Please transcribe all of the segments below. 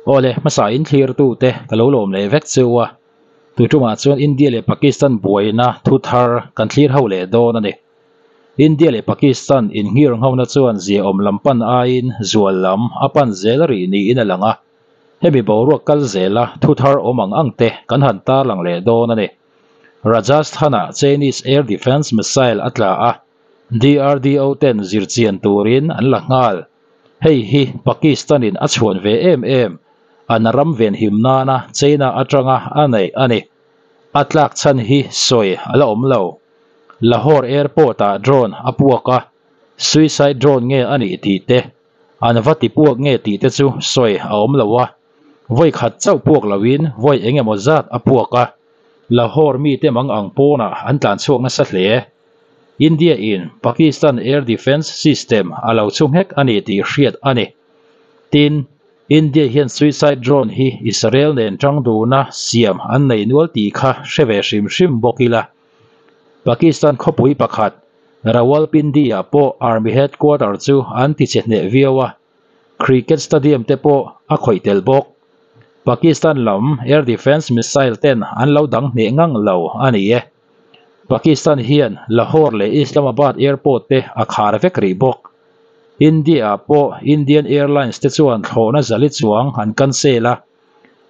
Awle, hmasa in thlirtute ka lo lawm leh vek cheu a, tu tumah chuan India leh Pakistan buaina thu thar kan thlir ho leh dawn a ni. India leh Pakistan innghirnghona chuan ziaawm lam pan aiin zual lam a pan zel rih niin a lang a, hemi boruak kal zela thu thar awm ang ang te kan han tarlang leh dawn a ni. Rajasthan-ah Chinese air defence missile a tla a, DRDO ten zirchian turin an la nghal. Hei hi Pakistan-in a chhuan ve em em, an ram venhim nana China atanga a neih a ni. A tlak chhan hi sawi a la awm lo. Lahore Airport-ah drone a puak a, suicide drone nge a nih tih te, an va ti puak nge tih te chu sawi a awm lo a, vawi khat chauh puak loin vawi eng emaw zat a puak a, Lahore mite mang ang pawnah an tlan chhuak nasa hle. India in Pakistan Air Defence System a lo chhu nghek a ni tih hriat a ni. Tin, India hian suicide drone hi Israel nen tang duna siam an nei nual tih kha hre ve hrim hrim bawk ila. Pakistan khawpui pakhat Rawalpindi-ah pawh Army Headquarter chu an ti che hneh viau a, Cricket Stadium te pawh a khawih tel bawk. Pakistan lam Air Defence Missile ten an lo dang hneh ngang lo a ni e. Pakistan hian Lahore leh Islamabad Airport te a khar vek rih bawk. India-ah pawh Indian Airlines te chuan thlawhna zali chuang an cancel a,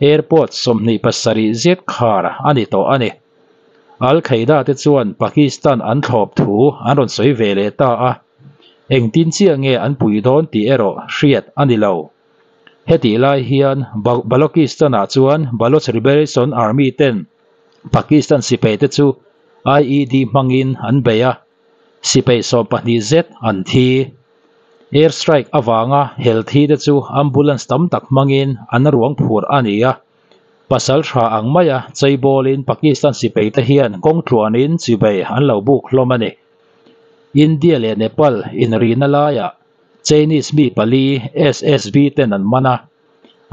airport 27 zet khar a ni tawh a ni. Al Qaeda te chuan Pakistan an thlawp thu an rawn sawi ve leh ta a, engtin chiah nge an pui dawn tih erawh hriat a ni lo. Hetih lai hian Balochistan-ah chuan Baloch Liberation Army ten Pakistan sipai te chu IED hmangin an bei a, sipai 12 zet an thi. Air strike avanga hel thi te chu ambulance tam tak hmangin an ruang phur a ni a, pasal tha ang maia cheibawlin Pakistan sipai te hian kawng tluanin chibei an lo buk hlawm a ni. India leh Nepal inrihna laiah Chinese mi pali SSB ten an man a,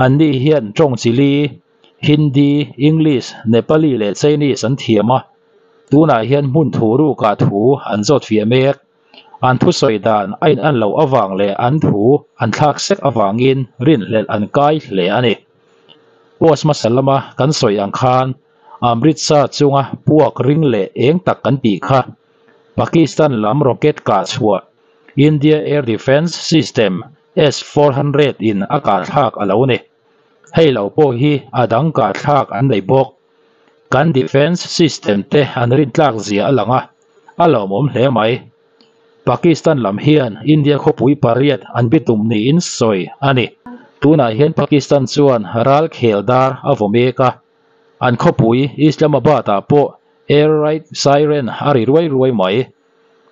anni hian tawng chili, Hindi, English, Nepali leh Chinese an thiam a, tunah hian hmun thu rukah thu an zawt fiah mek. An thusawi dan a in-an loh avang leh an thu an thlak sek avangin rinhlelh an kai hle a ni. Post hmasa lama kan sawi ang khan Amritsar chunga puak ring leh eng tak kan tih kha Pakistan lam rocket kah chhuah India Air Defence System S-400 in a kah thlak a lo ni. Hei lo pawh hi a dang kah thlak an nei bawk. Kan defence system te an rintlak zia a lang a, a lawmawm hle mai. Pakistan lam hian India khawpui pariat an bitum niin sawi a ni. Tunah hian Pakistan chuan ral khel dar a vaw mek a, an khawpui Islamabad-ah pawh air raid siren a ri ruai ruai mai.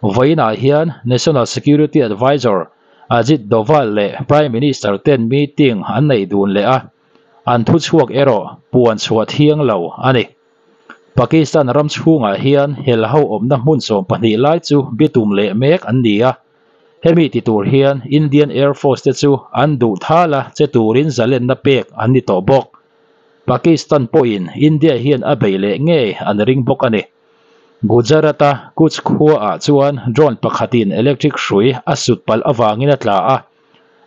Vawiinah hian National Security Advisor Ajit Doval leh Prime Minister ten meeting an nei dun leh a, an thuchhuak erawh puan chhuah thiang lo a ni. Pakistan ram chhungah hian hel ho awmna hmun 12 lai chu bitum leh mek an ni a, hemi ti tur hian Indian Air Force te chu an duh thala che turin zalenna pek an ni tawh bawk. Pakistan pawhin India hian a bei leh ngei an ring bawk a ni. Gujarat-a Kutch khuaah chuan drone pakhatin electric hrui a sut palh avangin a tla a,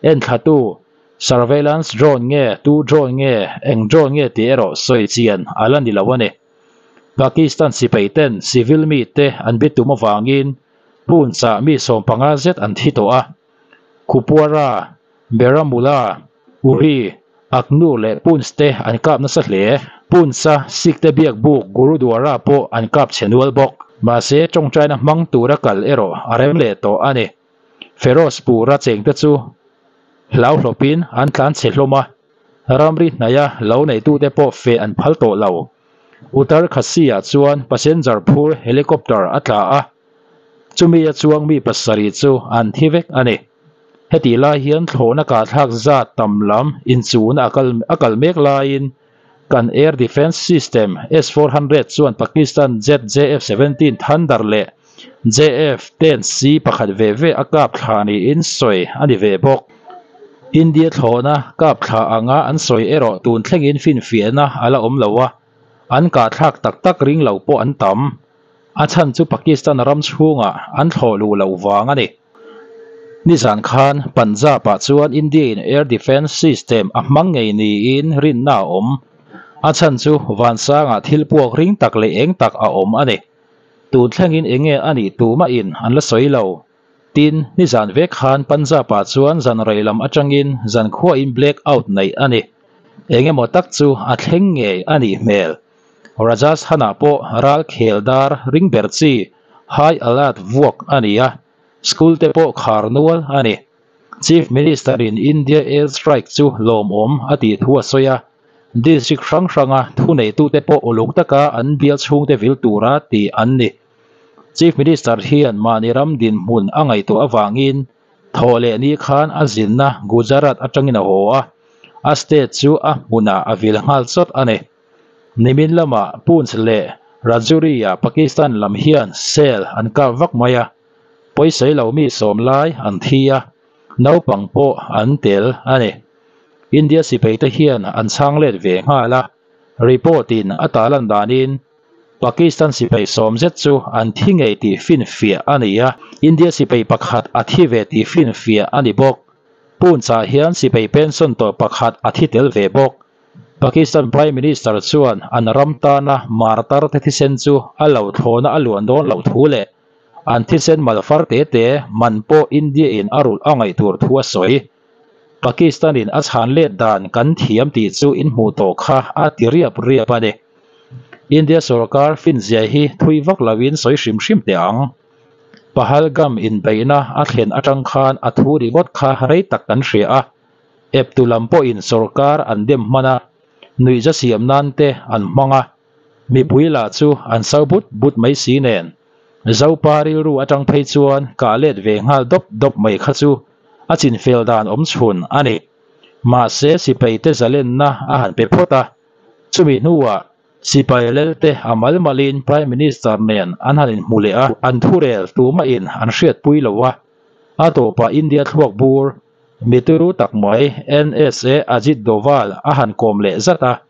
enthlatu surveillance drone nge tu drone nge eng drone nge tih erawh sawi chian a la ni lo a ni. Pakistan sipai ten civil mite an bitum avangin Poonch-ah mi 15 zet an thi tawh a, Kupwara, Baramulla, Uri, Akhnoor leh Poonch te an kap nasa hle. Poonch-a Sikh te biak buk Gurudwara pawh an kap chhe nual bawk. Mahse, tawngtaina hmang tura kal erawh a rem leh tawh a ni. Ferozpur-a chengte chu hlauhlawpin an tlan chhe hlawm a, ramri hnaia lo neitute pawh feh an phal tawh lo. Uttar Khasi-ah chuan passenger phur helicopter a tla a, chumi a chuang mi pasarih chu an thi vek a ni. Hetih lai hian thlawhna kahthlak zat tam lam inchuna a kal mek laiin kan Air Defence System S-400 chuan Pakistan jet JF-17 Thunder leh JF-10C pakhat ve ve a kap thla niin sawi a ni ve bawk. India thlawhna kap thla anga an sawi erawh tun thlengin finfiahna a la awm lo a, an kahthlak tak tak ring lo pawh an tam. A chhan chu Pakistan ram chhungah an thlawh luh loh vang a ni. Nizan khan Punjab-ah chuan India-in air defence system a hmang ngei niin rinna a awm. A chhan chu vansangah thil puak ring tak leh eng tak a awm a ni. Tun thlengin enge a nih tumahin an la sawi lo. Tin, nizan vek khan Punjab-ah chuan zan rei lam atangin zankhuain black out neih a ni. Engemaw tak chu a thleng ngei a nih hmel. Rajasthan-ah pawh ral khel dar ring ber chi high alert vuak a ni a, school te pawh khar nual a ni. Chief Minister-in India Air Strike chu lawmawm a tih thu a sawi a, district hrang hranga thuneitute pawh uluk taka an bial chhungte vil tura tih an ni. Chief Minister hian mahni ram dinhmun a ngaihtuah avangin thawh leh ni khan a zinna Gujarat atangin a haw a, a state chu a hmunah a vil nghal chawt a ni. Nimin lamah Poonch leh Rajouri-ah Pakistan lam hian cell an kap vak mai a, pawisai lo mi sawm lai an thi a, naupang pawh an tel a ni. India sipaite hian an chhang let ve nghal a, report-in a tarlan danin, Pakistan sipai sawm zet chu an thi ngei tih finfiah a ni a, India sipai pakhat a thi ve tih finfiah a ni bawk. Poonch-ah hian sipai pension tawh pakhat a thi tel ve bawk. Pakistan Prime Minister chuan an ram tana martar te thisen chu a lo thlawna a luan dawn loh thu leh an thisen malfar te te man pawh India-in a rulh a ngaih tur thu a sawi. Pakistan-in a chhan let dan kan thiam tih chu in hmuh tawh kha a ti riap riap a ni. India sorkar finzia hi thui vak loin sawi hrim hrim teh ang. Pahalgam inbeihna a thlen atang khan a thu ringawt kha rei tak kan hria a, eptu lam pawhin sorkar an dem hman a, nuihza siam nan te an hmang a, mipui lah chu an so but but mai si nen. Zopa rilru atang phei chuan kah let ve nghal dawp dawp mai kha chu a chinfel dan awm chhun a ni. Mahse sipai te zalenna a han pe phawt a, chumi hnuah sipai lelte a mal malin Prime Minister nen an han inhmu leh a, an thurel tumahin an hriatpui lo a, a tawpah India thluak bur mituru tak mai NSA Ajit Doval a han kawm leh zat a,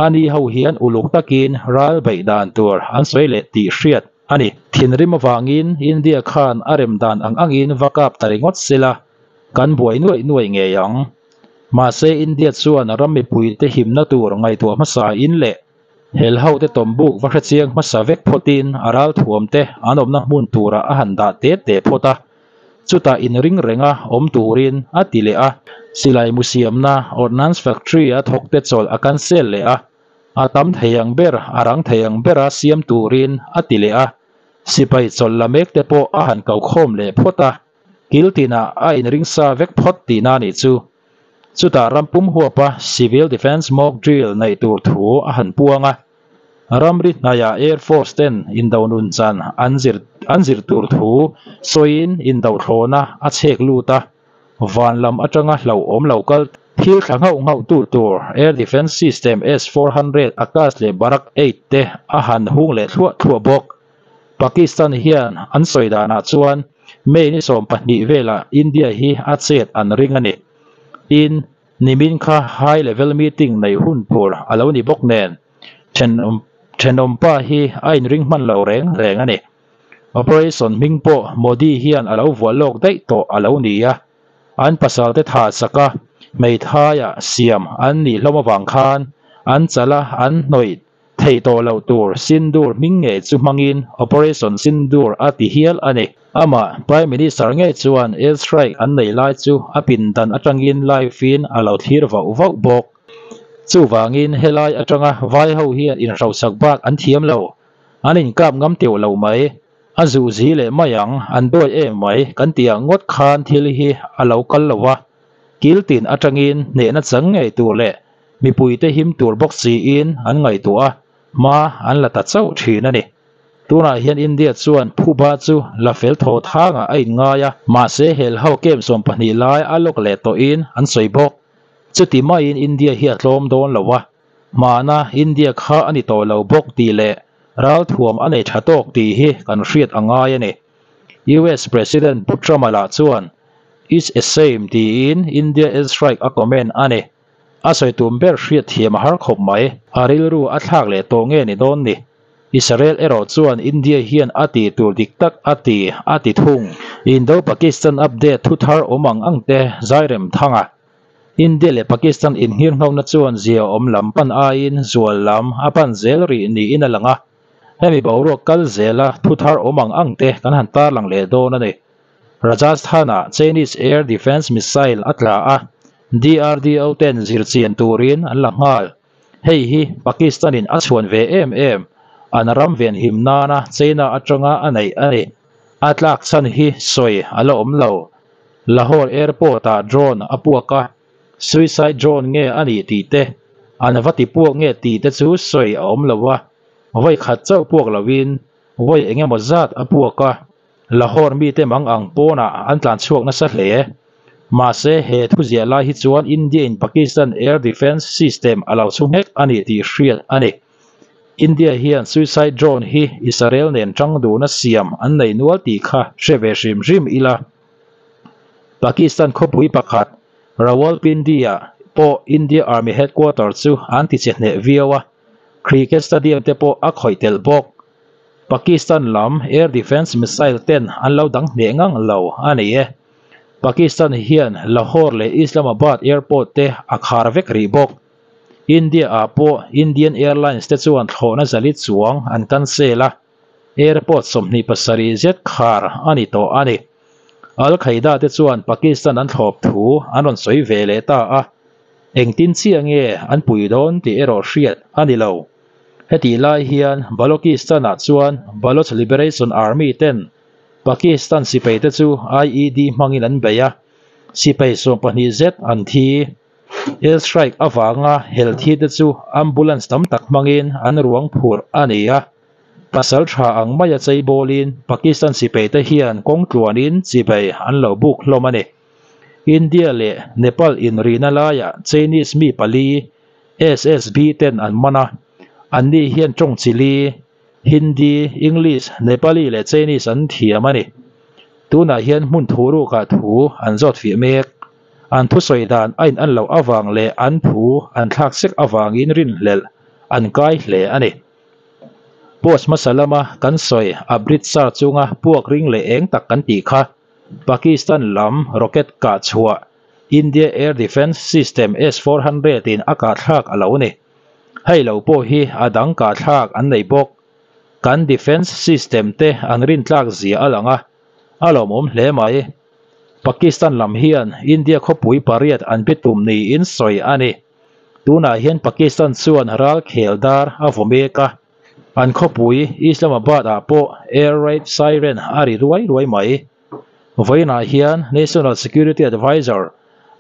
ani ho hian uluk takin ral beih dan tur an sawi leh tih hriat a ni. Thinrim avangin India khan a rem dan ang angin va kap ta ringawt sela, kan buai nuaih nuaih ngei ang. Mahse India chuan ram mipuite himna tur ngaihtuah hmasa in leh hel hote tawmbuk va hrechiang hmasa vek phawtin a ralthuamte an awmna hmun turah a han dah te te phawt a, chutah inring renga awm turin a ti leh a. Silai mu siamna Ordnance Factory a thawkte chawlh a cancel leh a, a tam thei ang ber a rang thei ang bera siam turin a ti leh a, sipai chawlh la mekte pawh a han ko khawm leh phawt a, kil tinah a inring sa vek phawt tihna a nih chu. Chutah ram pum huapa Civil Defence Mock Drill neih tur thu a han puang a, ramri hnaiah Air Force ten indo nun chan an zir an zir tur thu sawiin indo thlawna a chhek lut a, van lam atanga hlauhawm lo kal thil thla nghauh nghauh tu tur Air Defence System S-400 Akash leh Barak 8 te a han hung leh thluah thluah bawk. Pakistan hian an sawi danah chuan May ni 12 velah India hi a chet an ring a ni. Tin, nimin kha high level meeting nei hun tur a lo ni bawk nen thenawmpa hi a inring hman lo reng reng a ni. Operation hming pawh Modi hian a lo vuah lawk daih tawh a lo ni a, an pasalte tha chaka hmeithaiah siam an nih hlawm avang khan an chala an hnawih theih tawh loh tur Sindoor hming ngei chu hmangin Operation Sindoor a ti hial a ni. Amah Prime Minister ngei chuan air strike an nei lai chu a pindan atangin live-in a lo thlir vauh vauh bawk. Chuvangin helai atanga vai ho hian inhrosak bak an thiam lo, an inkap ngam teuh lo mai. A zuh zi leh mai ang, an dawi em mai kan tih ang ngawt khan thil hi a lo kal lo a, kil tin atangin hnehna chang ngei tur leh Mipuite him tur bawk siin an ngaihtuah a, hma an la ta chauh thin a ni. Tunah hian India chuan phuba chu la fel thaw thangah a inngai a, mahse hel ho camp 12 lai a lawk leh tawhin an sawi bawk. Chuti maiin India hi a tlawm dawn lo a, hmana India kha a ni tawh lo bawk tih leh ralthuam a nei tha tawk tih hi kan hriat a ngai a ni. US President Pu Trump-a lah chuan It's a shame tiin India airstrike a comment a ni. A sawi tum ber hriat thiam a har khawp mai. A rilru a thlak leh tawh nge ni dawn ni? Israel erawh chuan India hian a tih tur dik tak a ti, a ti thung. Indo-Pakistan update thu thar awm ang ang te Zairem Thanga, India leh Pakistan inngirnghona chuan zia awm lam pan aiin zual lam a pan zel rih niin a lang a, hemi boruak kal zela thu thar awm ang ang te kan han tarlang leh dawn a ni. Rajasthan-ah Chinese Air Defence Missile a tla a, DRDO ten zirchian turin an la nghal. Hei hi Pakistan-in a chhuan ve em em, an ram venhim nana China atanga a neih a ni. A tlak chhan hi sawi a la awm lo. Lahore Airport-ah drone a puak a, suicide drone nge a nih tih te, an va ti puak nge tih te chu sawi a awm lo a, vawi khat chauh puak loin vawi eng emaw zat a puak a, Lahore mite mang ang pawnah an tlan chhuak nasa hle. Mahse, he thuziah lai hi chuan India-in Pakistan Air Defence System a lo chhu nghek a ni tih hriat a ni. India hian suicide drone hi Israel nen tang duhna siam an nei nual tih kha hre ve hrim hrim ila. Pakistan khawpui pakhat Rawalpindi-ah pawh India Army headquarter chu an ti che hneh viau a, cricket stadium te pawh a khawih telh bawk. Pakistan lam air defence missile ten an lo dang hneh ngang lo a ni e. Pakistan hian Lahore leh Islamabad airport te a khar vek rih bawk. India ah pawh Indian Airlines te chuan thlawhna zali chuang an cancel a, airport 27 zet khar a ni tawh a ni. Al Qaeda te chuan Pakistan an thlawp thu an rawn sawi ve leh ta a, engtin chiah nge an pui dawn tih erawh hriat a ni lo. Hetih lai hian Balochistan ah chuan Baloch Liberation Army ten Pakistan sipai te chu IED hmangin an bei a, sipai 12 zet an thi. Air strike avanga hel thi te chu ambulance tam tak hmangin an ruang phurh a ni a, pasal tha ang maia chei bawlin Pakistan sipai te hian kawng tluanin chibai an lo buk hlawm a ni. India leh Nepal inrihna laiah Chinese mi pali SSB ten an man a, anni hian tawng chili, Hindi, English, Nepali leh Chinese an thiam a ni. Tunah hian hmun thurukah thu an zawt fiah mek. An thusawi dan a in an loh avang leh an thu an thlak sek avangin rinhlelh an kai hle a ni. Post hmasa lama kan sawi Amritsar chunga puak ring leh eng tak kan tih kha Pakistan lam rocket kah chhuah India Air Defence System S-400 in a kah thlak a lo ni. Hei lo pawh hi a dang kah thlak an nei bawk. Kan defence system te an rintlak zia a lang a, a lawmawm hle mai. Pakistan lam hian India khawpui pariat an bi tum niin sawi a ni. Tunah hian Pakistan chuan ral khel dar a vaw mek a, an khawpui Islamabad-ah pawh air raid siren a ri ruai ruai mai. Vawiinah hian National Security Adviser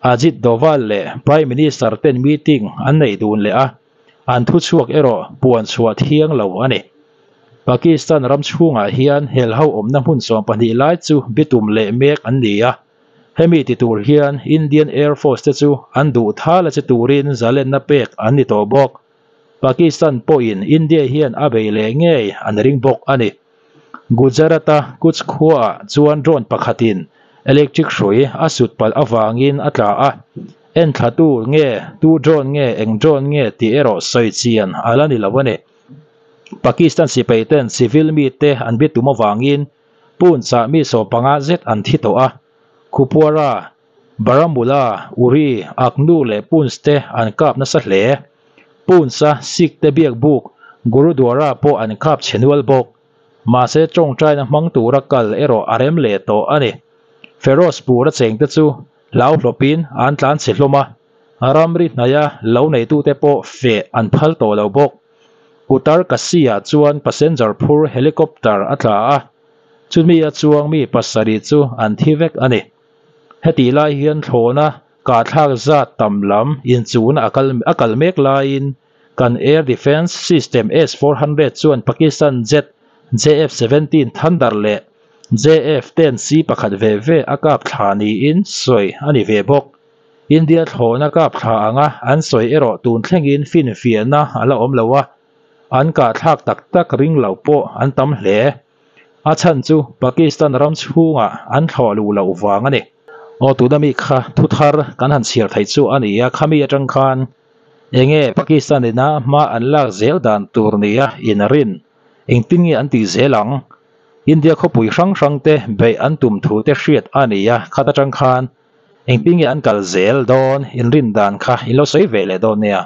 Ajit Doval leh Prime Minister ten meeting an nei dun leh a, an thuchhuak erawh puan chhuah thiang lo a ni. Pakistan ram chhungah hian helho awmna hmun 12 lai chu bitum leh mek an ni a, hemi ti tur hian Indian Air Force te chu an duh thal a che turin zalenna pek an ni tawh bawk. Pakistan pawhin India hian a bei leh ngei an ring bawk a ni. Gujarat-a Kutch khuaah chuan drone pakhatin electric hrui a sut palh avangin a tla a, enthlatu nge tu drone nge eng drone nge tih erawh sawi chian a la ni lo a ni. Pakistan sipai ten civil mite an bitum avangin Poonch-ah mi 15 zet an thi tawh a, Kupwara, Baramulla, Uri, Akhnoor leh Poonch te an kap nasa hle. Poonch-a Sikh te biak buk Gurudwara pawh an kap chhe nual bawk. Mahse tawngtaina hmang tura kal erawh a rem leh tawh a ni. Ferozpur-a chengte chu hlau hlawpin an tlan chhe hlawm a, ramri hnaia lo neitute pawh feh an phal tawh lo bawk. Uttar Kashi-ah chuan passenger phur helicopter a tla a, chumi a chuang mi pasarih chu an thi vek a ni. Hetih lai hian thlawhna kahthlak zat tam lam inchuhna a kal a kal mek laiin kan Air Defence System S-400 chuan Pakistan jet JF-17 Thunder leh JF-10C pakhat ve ve a kap thla niin sawi a ni ve bawk. India thlawhna kap thla anga an sawi erawh tun thlengin finfiahna a la awm lo a, an kahthlak tak tak ring lo pawh an tam hle. A chhan chu Pakistan ram chhungah an thlawh luh loh vang a ni. Aw tuna mi kha thu thar kan han chhiar theih chu a ni a, khami atang khan enge Pakistan ina hma an lak zel dan tur nia in rin, engtin nge an tih zel ang? India khawpui hrang hrangte beih an tum thu te hriat a ni a, khat atang khan engtin nge an kal zel dawn inrin dan kha in lo sawi ve leh dawn nia.